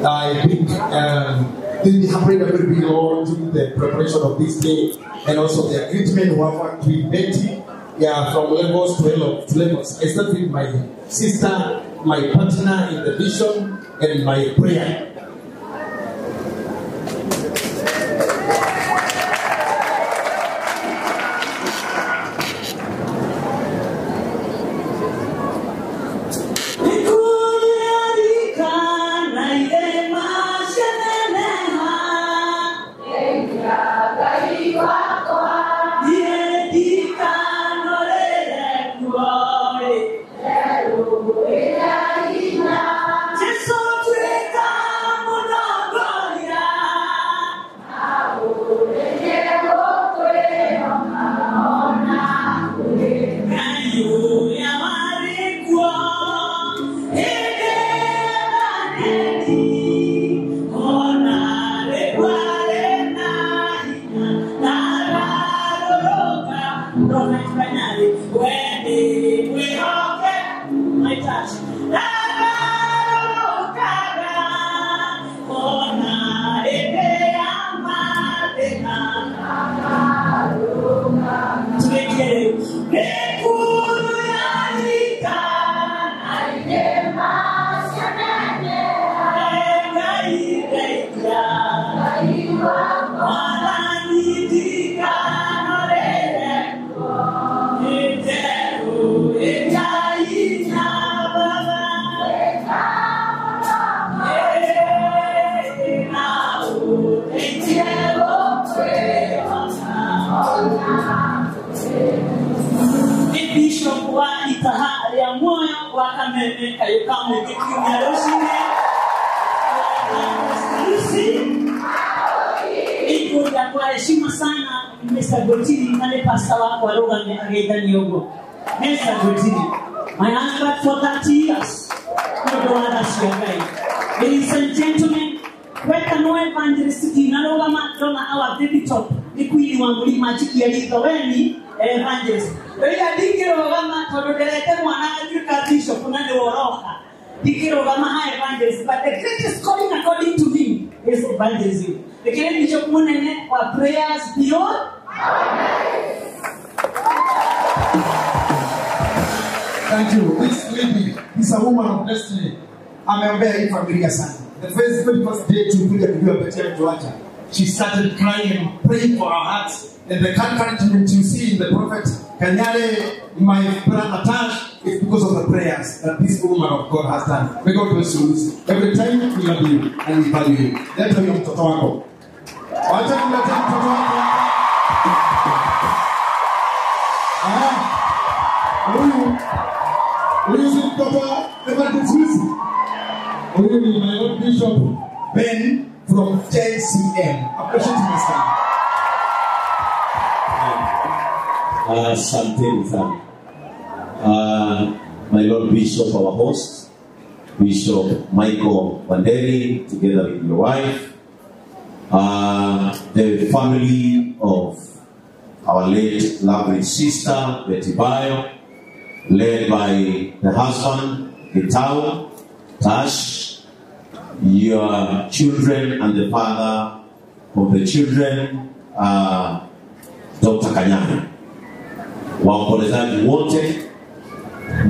I think they have played a very big role during the preparation of this day, and also the great men who have worked with Betty, yeah, from levels to levels. I start with my sister, my partner in the vision, and my prayer. Kwa heshima sana Mr. Gotini nale pastor wako aloga ageida nyogo. Mr. Gotini, my husband for 30 years. Ladies and gentlemen, weka no evangelist dinaloga madona our baby top. Nikuili wa mulima chiki ya weni evangelist. Wewe dikiro gama tododelete mwana ajuka bishop nane woroka. Dikiro gama evangelist, but the greatest calling according to him is evangelism. The great bishop munene wa prayers beyond. Thank you. This lady is a woman of destiny. Ameombea hii familia sana. The very first day tulikuja kujua Betty alituacha, she started crying and praying for our hearts. And the encouragement you see in the prophet Kanyare, my brother Tash, is because of the prayers that this woman of God has done. May God bless you. Every time we love you and we value you. Leta huyo mtoto wako. Wacha kumleta mtoto wako. Huyu si mtoto wa Evangelist. Huyu ni my own Bishop Ben from JCM. Appreciate my son. Asanteni sana. My Lord Bishop, our host, Bishop Michael Wanderi, together with your wife, the family of our late lovely sister, Betty Bayo, led by the husband, Gitau, Tash, your children and the father of the children, Dr. Kanyane. Waombolezaji wote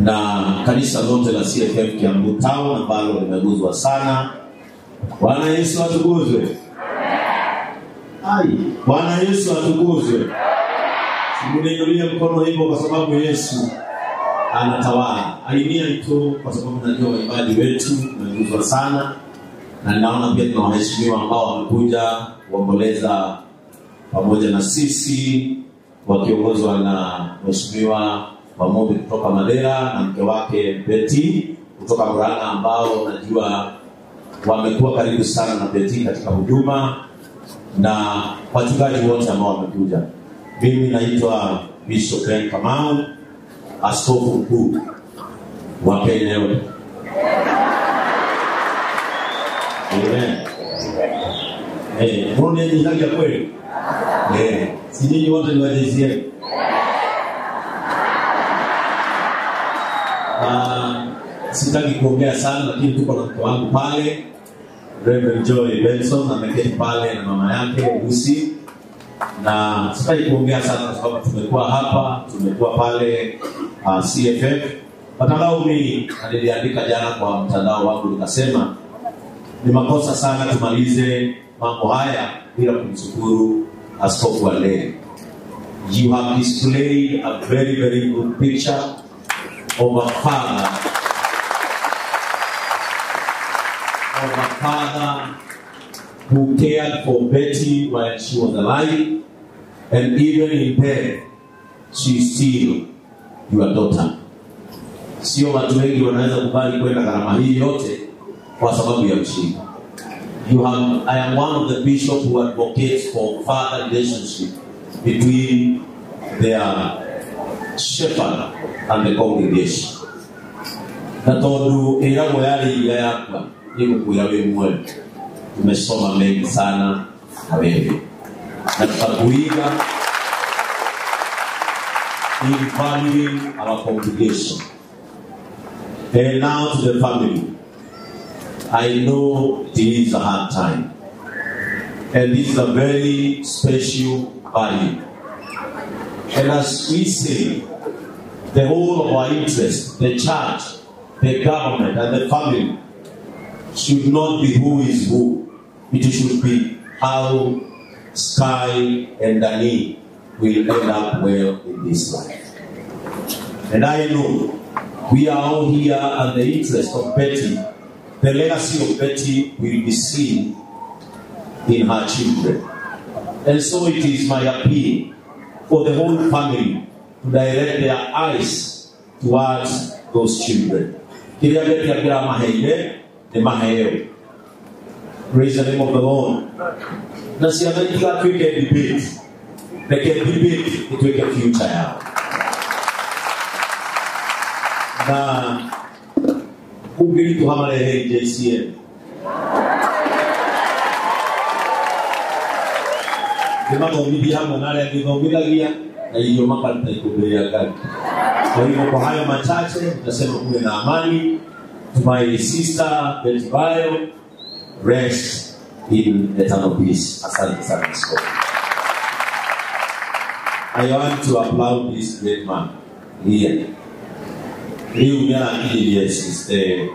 na kanisa lote la CFF Kiambu Town ambalo limeguzwa sana. Bwana Yesu atukuzwe. Ai, Bwana Yesu atukuzwe. Simuniinulie mkono hivyo kwa sababu Yesu anatawala. Ainia tu kwa sababu najua waimbaji wetu wameguzwa sana, na naona pia tuna waheshimiwa ambao wamekuja kuomboleza pamoja na sisi wakiongozwa na Mheshimiwa Wamombe kutoka Madera na mke wake Betty kutoka Murang'a, ambao najua wamekuwa karibu sana na Betty katika huduma, na wachungaji wote ambao wamekuja. Mimi naitwa Bishop Ben Kamau, askofu mkuu wa Kenya yote. Amen. Mbona ni haki ya kweli? Si nyinyi wote ni wa JCM? Sitaki kuongea sana, lakini tuko na mke wangu pale Reverend Joy Benson ameketi pale na mama yake Lucy, na sitaki kuongea sana kwa sababu tumekuwa hapa, tumekuwa pale CFF. Mtandao mimi niliandika jana kwa mtandao wangu nikasema ni makosa sana tumalize mambo haya bila kumshukuru Askofu Wanderi. You have displayed a very, very good picture of a father, who cared for Betty while she was alive, and even in death, she is still your daughter. Sio watu wengi wanaweza kubali kwenda gharama hii yote kwa sababu ya mshirika. I am one of the bishops who advocates for father relationship between their shepherd and the congregation. Na tondu ĩragwo yarĩ iria yakwa ĩgũkwĩra wĩ muoyo. Tumesoma mengi sana na wewe, na tutakuiga in valuing our congregation. And now to the family. I know it is a hard time, and this is a very special value. And as we say, the whole of our interest, the church, the government, and the family should not be who is who. It should be how Sky and Danny will end up well in this life. And I know we are all here at the interest of Betty. The legacy of Betty will be seen in her children. And so it is my appeal for the whole family to direct their eyes towards those children. Praise the name of the Lord. Na ciana itigatuĩke debate. Reke debate ituĩke future yao. Na kũngĩritũha marehe JCM. Nĩmathomithie hamwe na arĩa angĩ na irio makaruta ikũmbĩ rĩa Ngai. Kwa hivyo kwa hayo machache nitasema kuwe na amani. To my sister Betty Bayo, rest in eternal peace. Asante sana. I want to applaud this great man here. Riu nĩarakinyĩrie 60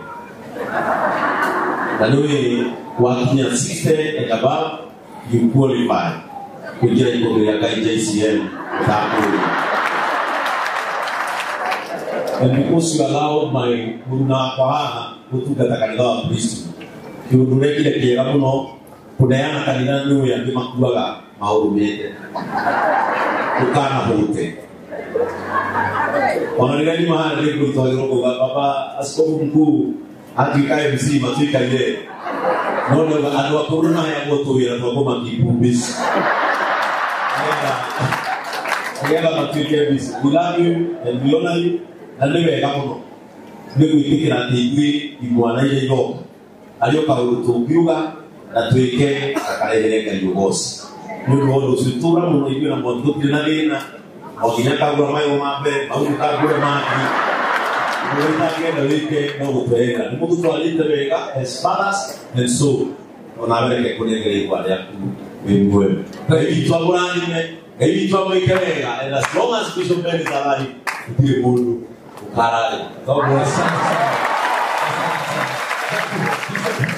na nĩũĩ wakinya 60 and above you qualify kũingĩra ikũmbĩ rĩa Ngai JCM ũtakũrĩa. And because you allowed my mũruna wakwa haha gũtungata kanitha wa Kristo, kĩũndũ ũrekire kĩega mũno kũneana kanitha nĩũĩ angĩ makuaga maũrũmĩte ndũkanahũte. Ona rĩrĩa nyuma haha nĩngũitwagĩrwo kuga baba askofu mkuu atuĩka MC matuĩkaire no ndauga andũ akũrũ maheagwo tũwĩra twa kũmakeep busy nĩgetha matuĩke busy. We love you and we honor you, na nĩ wega mũno nĩ gwĩtĩkĩra atĩ ithuĩ imwana iria igoka arĩ o kaũndũ tũngiuga na twĩke gakarehere Ngai ũgoci. Nĩ ũndũ wa ũndũ ũcio tũra mũno ithuĩ na mwangi tũtirĩ na thĩna. No nginya kagũra mayo ma mbere mau kagũre mangĩ ũrĩa ũtangĩenda wĩke no gũtwerera. Nĩ mũtũtwarĩte wega as fathers, and so onawe reke kũnengera igwa rĩaku wĩ muoyo. Ngai witũ amũrathime, Ngai witũ amwĩke wega, and as long as Bishop Ben is alive, gũtirĩ mũndũ ũkararĩ. God bless. Asante sana. Asante sana. Thank you.